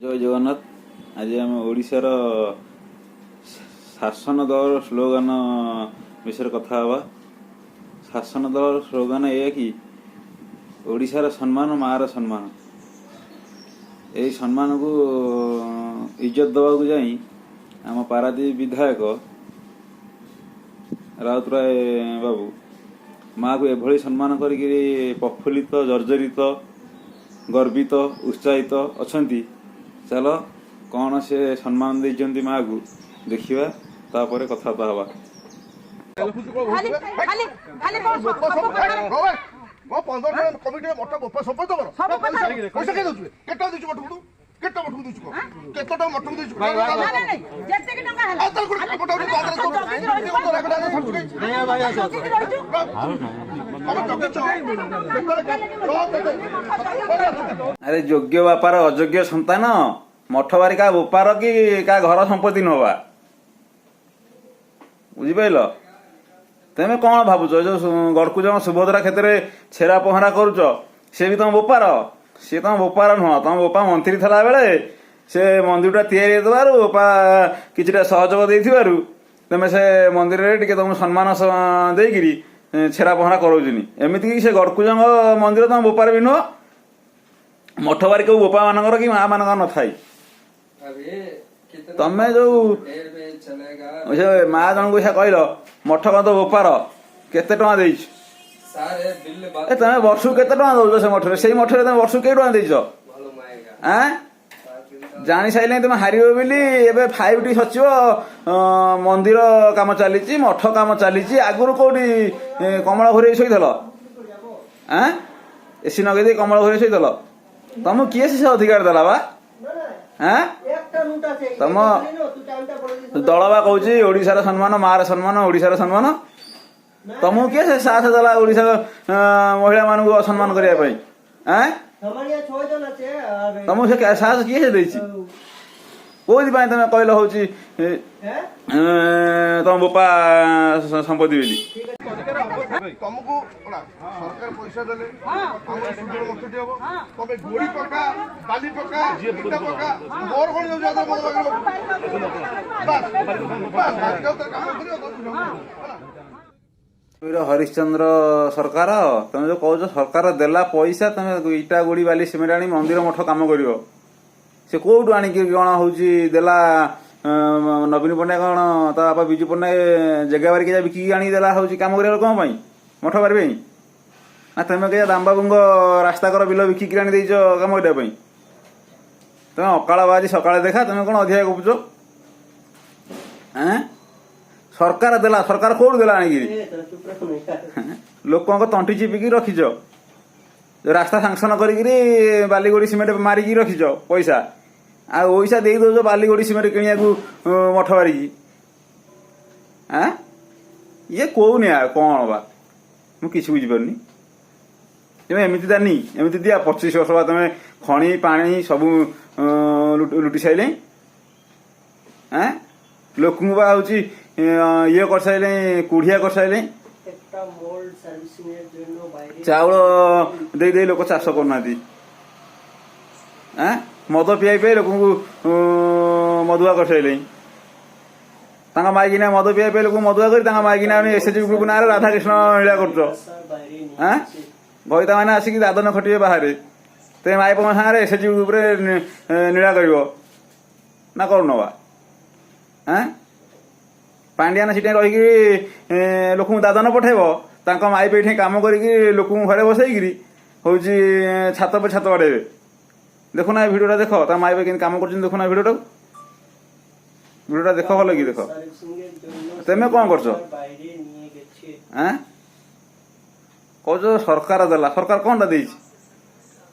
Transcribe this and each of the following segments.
ଜୟ ଜଗନ୍ନାଥ। ଆଜି ଆମେ ଓଡ଼ିଶାର ଶାସନ ଦଳର ସ୍ଲୋଗାନ ବିଷୟରେ କଥା ହେବା। ଶାସନ ଦଳର ସ୍ଲୋଗାନ ଏଇଆ କି, ଓଡ଼ିଶାର ସମ୍ମାନ ମାର ସମ୍ମାନ। ଏଇ ସମ୍ମାନକୁ ଇଜ୍ଜତ ଦେବାକୁ ଯାଇ ଆମ ପାରାଦୀପ ବିଧାୟକ ରାଉତରାୟ ବାବୁ ମାକୁ ଏଭଳି ସମ୍ମାନ କରିକିରି ପ୍ରଫୁଲ୍ଲିତ, ଜର୍ଜରିତ, ଗର୍ବିତ, ଉତ୍ସାହିତ ଅଛନ୍ତି। ଚାଲ, କ'ଣ ସେ ସମ୍ମାନ ଦେଇଛନ୍ତି ମାକୁ ଦେଖିବା, ତାପରେ କଥାବାର୍ତ୍ତା ହେବା। ଖାଲି ଖାଲି ଖାଲି କଣ ସବୁ କଥାରେ 15 ଜଣ କମିଟିରେ ମଠ ବୋପା ସମ୍ପତ୍ତି ତମର। ସବୁ କଥାରେ ପଇସା କିଏ ଦଉଛୁ? କେତେ ଟଙ୍କା ଦେଇଛୁ ମଠକୁ ତୁ? କେତେ ମଠକୁ ଦେଇଛୁ କହ? କେତେ ଟଙ୍କା ମଠକୁ ଦେଇଛୁ? ନାଇଁ ନାଇଁ ନାଇଁ, ଯେତିକି ଟଙ୍କା ହେଲା। ଆଉ ତାହେଲେ ଗୋଟେ ଗୋଟେ ଗୋଟେ ଜଗିକି ରହିଛୁ। ତମେ ଜଗିଛ। ଆରେ ଯୋଗ୍ୟ ବାପାର ଅଯୋଗ୍ୟ ସନ୍ତାନ, ମଠ ବାରି କାହା ବୋପାର କି କାହା ଘର ସମ୍ପତ୍ତି ନୁହଁ ବା, ବୁଝିପାରିଲ? ତମେ କଣ ଭାବୁଛ? ଯୋଉ ଗଡ଼କୁଜମ ସୁଭଦ୍ରା କ୍ଷେତ୍ରରେ ଛେରା ପହଁରା କରୁଛ, ସେ ବି ତମ ବୋପାର? ସିଏ ତମ ବୋପାର ନୁହଁ। ତମ ବୋପା ମନ୍ତ୍ରୀ ଥିଲା ବେଳେ ସେ ମନ୍ଦିରଟା ତିଆରି ହେଇଥିବାରୁ, ବୋପା କିଛିଟା ସହଯୋଗ ଦେଇଥିବାରୁ ତମେ ସେ ମନ୍ଦିରରେ ଟିକେ ତମକୁ ସମ୍ମାନ ଦେଇକିରି ଛେରା ପହଁରା କରାଉଛନ୍ତି। ଏମିତିକି ସେ ଗଡ଼କୁଜଙ୍ଗ ମନ୍ଦିର ତମ ବୋପାର ବି ନୁହଁ। ମଠ ବାରି କେଉଁ ବୋପା ମାନଙ୍କର କି ମା ମାନଙ୍କର ନଥାଏ। ତମେ ଯୋଉ ସେ ମା ଜଣଙ୍କୁ ସେ କହିଲ, ମଠ କଣ ତ ବୋପାର? କେତେ ଟଙ୍କା ଦେଇଛୁ ଏ? ତମେ ବର୍ଷକୁ କେତେ ଟଙ୍କା ଦଉଛ ସେ ମଠରେ? ସେଇ ମଠରେ ତମେ ବର୍ଷକୁ କେତେ ଟଙ୍କା ଦେଇଛ? ଆଁ, ଜାଣି ସାରିଲେଣି ତମେ ହାରିବ ବୋଲି। ଏବେ 5ଟି ସଚିବ, ମନ୍ଦିର କାମ ଚାଲିଛି, ମଠ କାମ ଚାଲିଛି। ଆଗରୁ କୋଉଠି କମଳ ଘୋରେଇ ଶୋଇଥିଲ? ଆଁ, ଏସି ନଗେଇ ଦେଇ କମଳ ଘୋରେଇ ଶୋଇଥିଲ। ତମକୁ କିଏ ସେ ଅଧିକାର ଦେଲା ବା? ଆଁ, ତମ ଦଳ ବା କହୁଛି, ଓଡ଼ିଶାର ସମ୍ମାନ ମାର ସମ୍ମାନ। ଓଡ଼ିଶାର ସମ୍ମାନ, ତମକୁ କିଏ ସେ ସାହସ ଦେଲା ଓଡ଼ିଶାର ମହିଳା ମାନଙ୍କୁ ଅସମ୍ମାନ କରିବା ପାଇଁ? ଆଁ, ତମକୁ ସେ ସାହସ କିଏ ସେ ଦେଇଛି? କୋଉଥିପାଇଁ ତମେ କହିଲ ହଉଛି ତମ ବୋପା ସମ୍ପତ୍ତି ବୋଲି? ତମକୁ ଶୁଣ, ସରକାର ପଇସା ଦେଲେ ଆମର ସୁନ୍ଦର ମଠଟି ହବ। ତମେ ଗୋଡି ପକା, ବାଲି ପକା, ଇଟା ପକା, ମୋର କଣ ଯାଉଛି? ଆଧାର ମୋର ପାଖରେ ବାସ୍ ବାସ୍, ଆଉ ତାର କାମ କରିବ ହେଲା। ବୀର ହରିଶ୍ଚନ୍ଦ୍ର ସରକାର, ତମେ ଯୋଉ କହୁଛ ସରକାର ଦେଲା ପଇସା, ତମେ ଇଟା, ଗୋଡି, ବାଲି, ସିମେଣ୍ଟ ଆଣି ମନ୍ଦିର ମଠ କାମ କରିବ, ସେ କୋଉଠୁ ଆଣିକି କଣ ହଉଛି ଦେଲା? ନବୀନ ପଟ୍ଟନାୟକ କଣ ତା ବାପା ବିଜୁ ପଟ୍ଟନାୟକ ଜାଗା ବାରି କେଜା ବିକିକି ଆଣିକି ଦେଲା ହଉଛି କାମ କରିବା ଲୋକଙ୍କ ପାଇଁ, ମଠ ବାରି ପାଇଁ? ନା ତମେ କେଜା ଦାମବାବୁଙ୍କ ରାସ୍ତା କର ବିଲ ବିକିକି ଆଣି ଦେଇଛ କାମ କରିବା ପାଇଁ? ତମେ ଅକାଳ ବାଜି ସକାଳେ ଦେଖା। ତମେ କଣ ଅଧିକା ଗପୁଛ? ଆଁ, ସରକାର ଦେଲା, ସରକାର କୋଉଠୁ ଦେଲା ଆଣିକିରି? ଲୋକଙ୍କ ତଣ୍ଟି ଚିପିକି ରଖିଛ। ରାସ୍ତା ସାଙ୍କସନ କରିକିରି ବାଲି, ଗୋଡି, ସିମେଣ୍ଟ ମାରିକି ରଖିଛ ପଇସା, ଆଉ ପଇସା ଦେଇ ଦଉଛ ବାଲି, ଗୋଡି, ସିମେଣ୍ଟ କିଣିବାକୁ ମଠ ବାରିକି। ଆଁ, ଇଏ କୋଉ ନିଆ କଣ ବା? ମୁଁ କିଛି ବୁଝିପାରୁନି। ତମେ ଏମିତି ଦାନି, ଏମିତି ଦିଆ, 25 ବର୍ଷ ବା ତମେ ଖଣି ପାଣି ସବୁ ଲୁଟି ସାଇଲେଣି। ଆଁ, ଲୋକଙ୍କୁ ବା ହଉଛି ଇଏ କରିସାରିଲେଣି, କୁଢିଆ କରିସାରିଲେଣି। ଚାଉଳ ଦେଇ ଦେଇ ଲୋକ ଚାଷ କରୁନାହାନ୍ତି। ଆଁ, ମଦ ପିଆଇ ପିଆଇ ଲୋକଙ୍କୁ ମଦୁଆ କରିସାରିଲେଣି। ତାଙ୍କ ମାଇକିନା ମଦ ପିଆଇ ପିଆଇ ଲୋକଙ୍କୁ ମଦୁଆ କରି ତାଙ୍କ ମାଇକିନା ଏସ୍ଏଚଜି ଗ୍ରୁପ ନାଁରେ ରାଧାକୃଷ୍ଣ ଲୀଳା କରୁଛ। ଆଁ, ଘଇତା ମାନେ ଆସିକି ଦାଦନ ଖଟିବେ ବାହାରେ, ତେବେ ମାଇପଙ୍କ ସାଙ୍ଗରେ ଏସ୍ଏଚଜି ଗ୍ରୁପରେ ଲୀଳା କରିବ ନା କରୁନ ବା? ଆଁ, ପାଣ୍ଡିଆନ ସେଠି ରହିକି ଲୋକଙ୍କୁ ଦାଦନ ପଠେଇବ, ତାଙ୍କ ମାଇପ ଏଠି କାମ କରିକି ଲୋକଙ୍କୁ ଘରେ ବସେଇକିରି ହଉଛି ଛାତ ଉପରେ ଛାତ ବାଡ଼େଇବେ। ଦେଖୁନା, ଏ ଭିଡ଼ିଓଟା ଦେଖ। ତା ମାଇପ କେମିତି କାମ କରୁଛନ୍ତି ଦେଖୁନା ଭିଡ଼ିଓଟାକୁ। ଭିଡ଼ିଓଟା ଦେଖ, ଭଲ କି ଦେଖ। ତମେ କଣ କରୁଛ? ଆଁ, କହୁଛ ସରକାର ଦେଲା। ସରକାର କଣଟା ଦେଇଛି?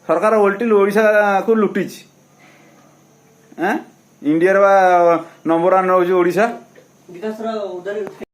ସରକାର ଓଲଟି ଓଡ଼ିଶାକୁ ଲୁଟିଛି। ଆଁ, ଇଣ୍ଡିଆର ବା ନମ୍ବର 1 ରହୁଛି ଓଡ଼ିଶା। ବିକାଶର ଉଦାର।